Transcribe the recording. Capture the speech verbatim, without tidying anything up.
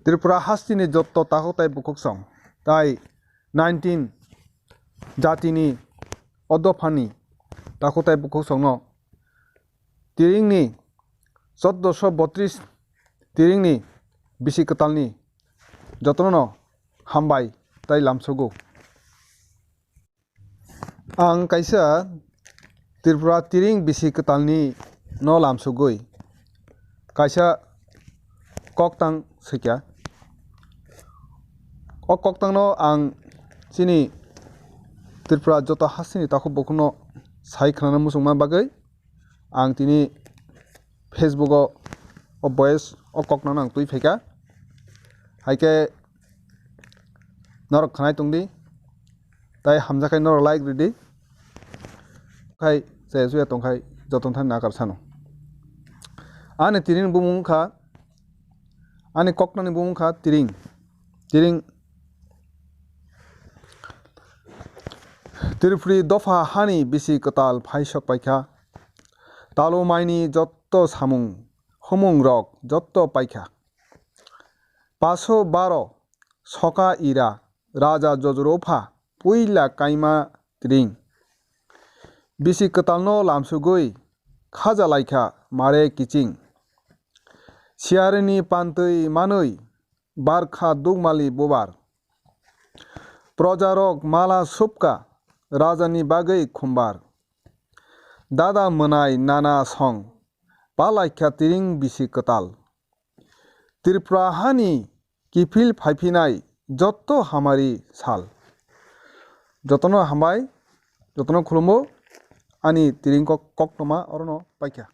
Tripura hasteni jotto takhuk tai bukhuksong tai nineteen jatini o dophani takhuk tai bukhuksongno tiringni chauddosho botris tiringni bisi kwtalni jotono hambai tai lamsugo. Ang kaisa Tripura tiring bisi kwtalni no lamsugwi kaisa koktang swikha. O koktangno ang chini Tripura joto hasteni takhuk bukhukno sai khwnana muchungma bagwi ang tini Facebook o, o voice o kokno ang twi phaikha. Haikhe norok khwnai tongdi, tai hamjakhe norok like ridi. Khai chaya chuya tongkhai jotono thani nakar sano. Ani tiring bumung kha, ani koknani bumung kha tiring. Tiring Tripuri dopha hani bisi kwtal phaisok paikha. Talo maini jotto samung humung rok jotto paikha. Paso baro soka ira raja jojoro pha puila kaima tiring. Bisi kwtalno lamsugwi khaja laikha mare kiching. Siarini pantwi manwi barkha dugmali bubar. Projarok mala supka rajani bagwi khumbar. Dada mwnai nana song palaikha tiring bisi kwtal. Tripura hani kiphil phaiphinai jotto hamari sal. Jotono hambai, jotono khulumo, ani tiring kok koktoma orono paikha.